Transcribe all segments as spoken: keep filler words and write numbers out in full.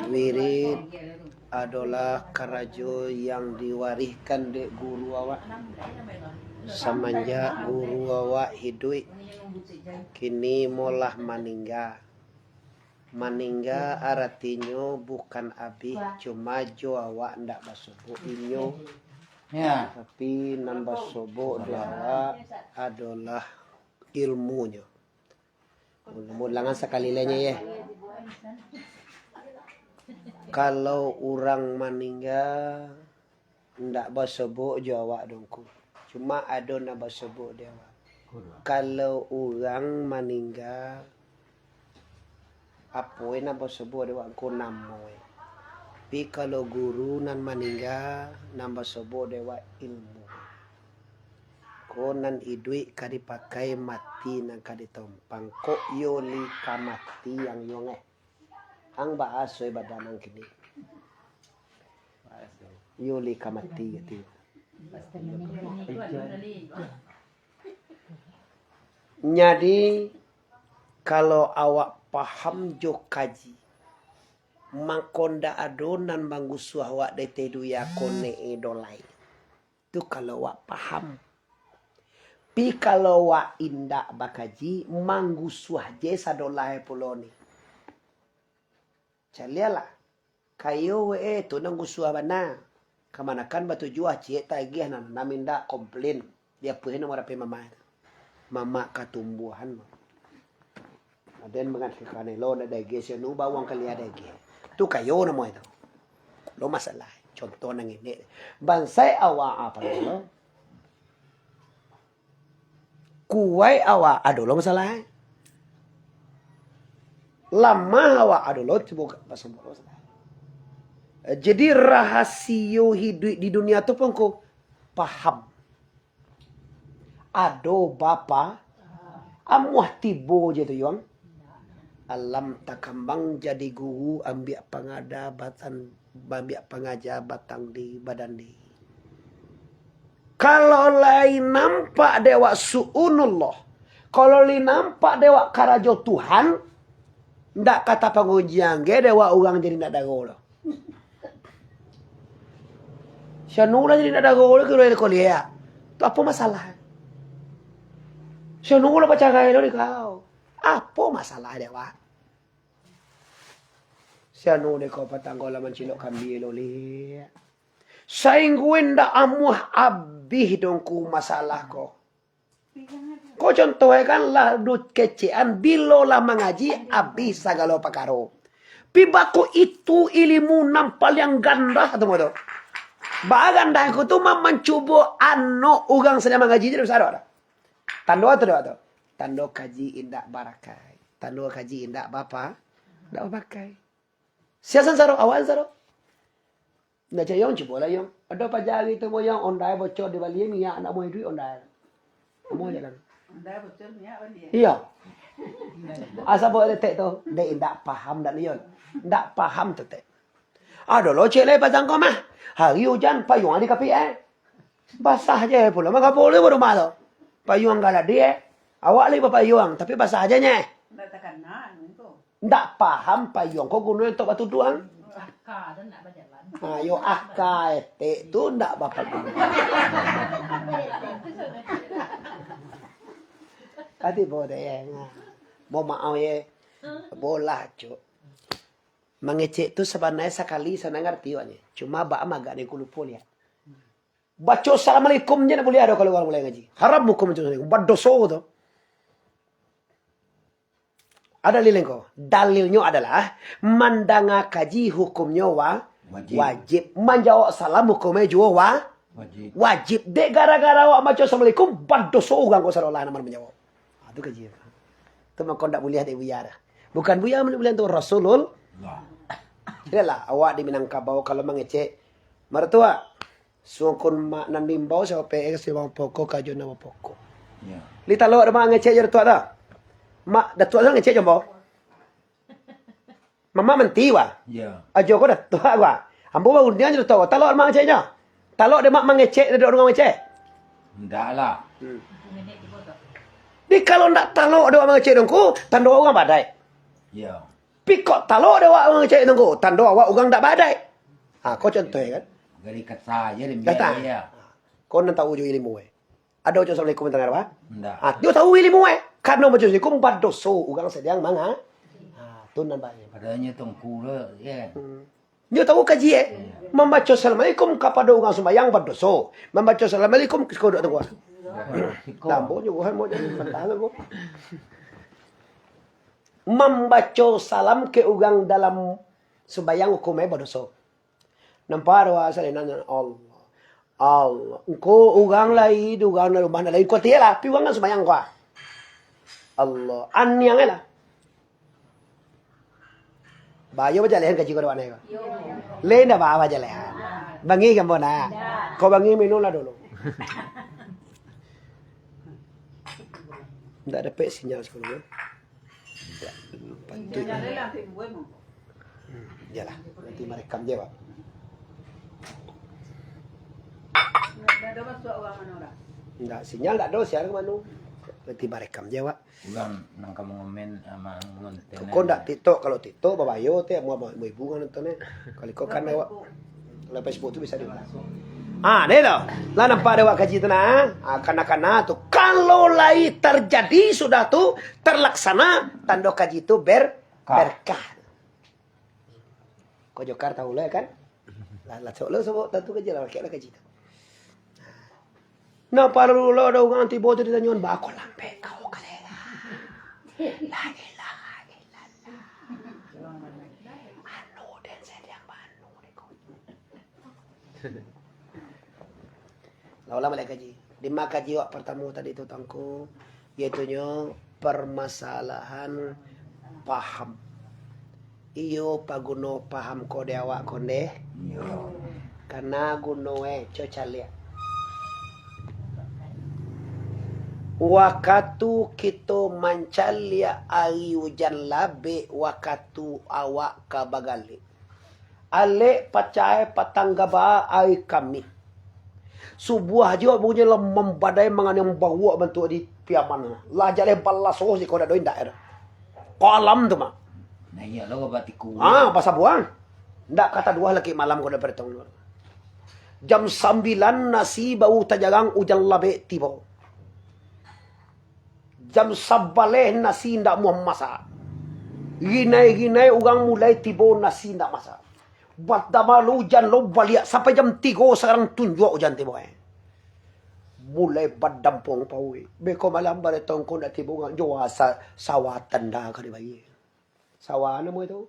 Wirid adolah karajo yang diwarihkan dek guru awak. Samanjak guru awak hiduik, kini molah maningga. Maningga aratinyo bukan abih, cuma jo awak ndak basobok inyo. Ya. Tapi nan basobok dek awak adolah ilmunyo. Ulangan sakali lai nyo, ye. Kalau urang maningga, ndak basobok jo awak doh, Ngku. Cuma ado nan basobok dek awak. Kalau urang maningga, apo nan basobok dek awak, Ngku, namo. Tapi kalau guru nan maningga, nan basobok dek awak ilmu. Ko nan iduik ka dipakai, mati nan ka ditompang. Kok iyo li ka mati ang, Yong, eh? Ang bahaso badan ang kini. Iyo li ka mati, gitu. Jadi, kalau awak paham jo kaji, mangko ndak ado nan manggusuah awak dari dunia ko, ndak ado lai. Tu kalau awak paham. Pi kalau awak indak bakaji, manggusuah je sadolah pulo ni. Calialah. Kayo we, eh, tu nan gusuah bana. Kamanakan batujuah, ciek tagiah nan, nan mindak komplain. Di apuih nomor H P mamak tu. Mamak katumbuahan. Aden mangan kanelo ndak dagiah, sianu bawang kalia dagiah. Tu kayo namo itu. Lo masalah. Contoh nan ini. Bansaik awak apo lo? Kuwaik awak ado lo masalah. Lamah awak ado lo tibo masalah. Jadi, rahasio hiduik di dunia tu pun ko paham. Ado bapa, amuah tibo je tu, Yuang. Alam takambang jadi guru, ambiak pangada batang, ambiak pangaja batang di badan di. Kalau lai nampak dek awak su'unullah, kalau lai nampak dek awak karajo Tuhan, ndak ka tapangujian ge dek awak urang jadi ndak daro lo. Sianu lah jadi ndak daro lo, kuliah. Tu apo masalah? Sianu lah bacarai lo dek kau. Apo masalah dek awak? Sianu dek kau patang ko lah mancilok kambia lo liak. Sainggo indak amuah abih dongku masalah ko. Ko contoh e kan lah du kecekan, bilo lah mangaji, abih sagalo pakaro. Pi bako itu ilimu nan paliang gandah tu mo tu. Baa gandah ko tu ma-, mancubo anok urang sadang mangaji je, bisa ado. Tando tu ado tu. Tando kaji indak barakai. Tando kaji indak bapa, indak bapakai. Sia sansaro, awak sansaro. Ndak cak Yong, cubolah Yong. Ado paja ari tu mo Yong, ondai bocor dibali minyak, ndak amuah iduik ondai. Amuah je kan. Ondai bocor minyak bali. Iyo. Asa buek detek tu, dek indak paham dak Yong. Ndak paham tu tek. Ado lo cek lai patang ko mah. Hari ujan, payuang di kapiak e. Basah je pulo, manggapo lo di rumah tu? Payuang galadi e. Awak lai bapayuang, tapi basah je nye. Ndak takana anu tu. Ndak paham payuang ko guno untuak batuduang. Aka tu ndak bajalan. Ha, yo aka etek tu ndak bapaguno. Kati bo deh, ya. Nah. Mo maaf ye. Bolah, Cuk. Mangecek tu sabananyo sakali sanang arti awaknyo. Cuma baa magak niku lupo liak. Baco assalamualaikum je ndak buliah doh kalau urang mulai ngaji. Haram hukum baco assalamualaikum. Badoso tu. Ada dalil ko. Dalilnyo adalah, mandanga kaji hukumnyo wa-, Wajib. wajib. Manjawab salam hukumnyo juo wa-, Wajib. wajib. Dek gara-gara awak baco assalamualaikum, badoso urang ko sadolah nan manjawab. Ha, tu kaji. Tu mako ndak buliah dek buya dah. Bukan buya, buliah tu Rasulullah. Nah. Tidaklah awak di Minangkabau kalau mangecek, "Maratuak, sungkun mak nan diimbau siapo P X, siapo pokok, kajo namo pokok." Ya. Li talok dek mak ngecek jo datuak tu. Mak, datuak tu ngecek jo ambo. Mamak manti, wah. Ya. Ajo ko datuak, wah. Ambo baundiang jo datuak, wah. Talok dek mak ngeceknyo. Talok dek mak mangecek, dek urang mangecek. Ndak lah. Hmm. Di kalau ndak talok dek mak mangecek dongku, tando urang badai. Ya. Pikok talok dek awak urang caliak tu ko, tando awak urang dak baadaik. Ha, ko contoh kan. Gari kata je dia Kata. Biar dia. Ko nan tahu jo ilimu, eh. Ado ucap assalamualaikum tangah apa? Ndak. Ha, dia tahu ilimu, eh. Karena baca assalamualaikum badoso, urang sadiang manga. Ha, tu nan bahaya. Padahalnyo tongku lo, ya. Hmm. Nyo tahu kaji, eh? Mambaco assalamualaikum kapado urang sumbayang badoso. Mambaco assalamualaikum ka kodok tu kuasa. Siko. Tambah nyo, wah, mau jadi mentah tu. Mambaco salam ke urang dalam sumbayang hukumnya badoso. Nampak doa salinan Allah. Allah. Engko urang lai, di urang dalam rumah nan lain, kuatia lah, tapi urang kan sumbayang kua. Allah. Aniang lah. Bayo bajalehan kaji ko dek anai ko. Lain dah ba bajalehan. Bangi kan bona? Ko bangi minum lah dulu. Ndak dapek sinyal sekolah. Ndak. Patut. Hmm, iyalah, nanti merekam je, Pak. Ndak, sinyal ndak ado, siaran mano? Nanti merekam je, Pak. Urang nan ka mangomen, ah, mangonten. Kok ndak TikTok, kalau TikTok babayo teh, amuah ibu-ibu kan nonton, eh. Kalau kok kan awak, kalau Facebook tu bisa diulang. Ah, ni tu. Lah nampak dek awak kaji tu nah. Ah, kana-kana tu. Kalau lai terjadi sudah tu, terlaksana, tando kaji tu ber-, berkah. Ko Jokar tahu lah kan? Lah, lah, sok lo, sok tantu kaji lah, rakyat lah kaji tu. Nah, paralu lo ada urang tibo tu ditanyoan, "Baa ko lambek kau ka lela?" La ilaha illallah. Anu den sadiang banu di ko. Lah ulang baliak kaji. Dima kaji wak partamo tadi tu, Tuangku, yaitunyo permasalahan paham. Iyo paguno paham ko dek awak ko ndeh? Iyo. Kana guno e, co caliak. Wakatu kito mancaliak ari ujan labek, wakatu awak ka bagalek. Alek pacah patang gaba ari Kamih. Subuah juo bunyi lah mambadai manganiang baruak bantuak di Piaman. Lah jaleh balaso siko dak do indak ero. Kalam tu mah. Nah, iyo lo batiku. Ah, basabuang. Ndak kata duah lagi malam ko dak bertong. Jam sambilan nasi baru tajarang ujan labek tibo. Jam sabaleh nasi indak muah masak. Rinai-rinai urang mulai tibo nasi indak masak. Badama lo ujan lo baliak sampai jam tigo sakarang tunjuak ujan tibo, eh. Mulai badampuang pauik. Beko malam baretong ko ndak tibo urang jo asa sawah tenda ka dibayie. Sawah namo itu?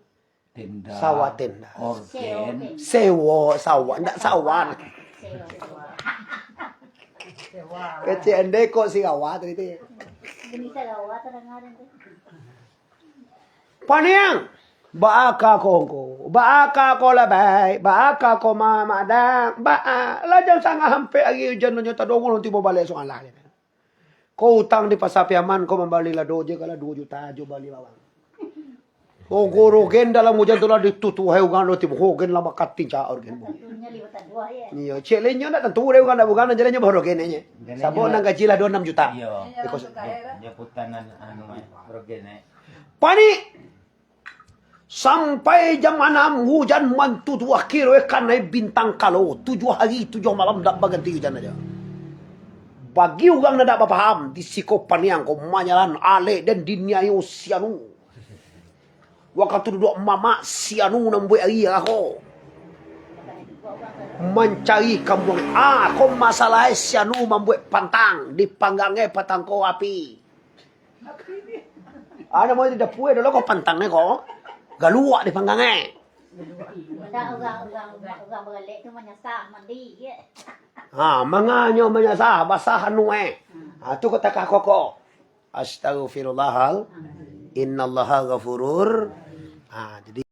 Tenda. Sawah tenda. Orgen. Sewo, sawah, ndak sawah. Kecil ende kok si sawah tadi tu. Paniang, baa ka ko ngko, baa ka ko labai, baa ka ko mamadang, baa, lah jam sangah ampek ari ujan nyo tadongo tibo baleh sualah. Ko utang di Pasa Piaman, ko mambali lado je, kalau duo juta ajo bali bawang. Ogo rogen dalam ujan tu lah ditutuhai urang lo tibo, rogen lah bakatincak rogen. Iyo, cek lenyo ndak tantu deh urang ndak bukan, jalannya baru rogen aja. Sabab nan gaji lah duo enam juta. Iyo. Iko se- Jemputan anu, eh, rogen, eh. Panik. Sampai jam anam, hujan mantutuah kiro kanai bintang kalo, tujuah hari, tujuah malam dak baganti hujan aja. Bagi urang nan dak bapaham, di siko paniang ko manyalan alek den diniayo si anu. Wakatu duduak mamak si anu nan buek ari ko. Mancari kambuang. Ah, ko masalah si anu mambuek pantang, dipanggangnyo patang ko api. Ado mau di dapua dulu ko pantang ni ko. Galuak di panggang eh. Ndak, urang, urang, urang, urang bagalek tu manyasah mandi je. Ha, manganyo manyasah, basah anu eh. Ha, tu ko takah koko. Astagfirullahal. Innallaha ghafurur. Ha, jadi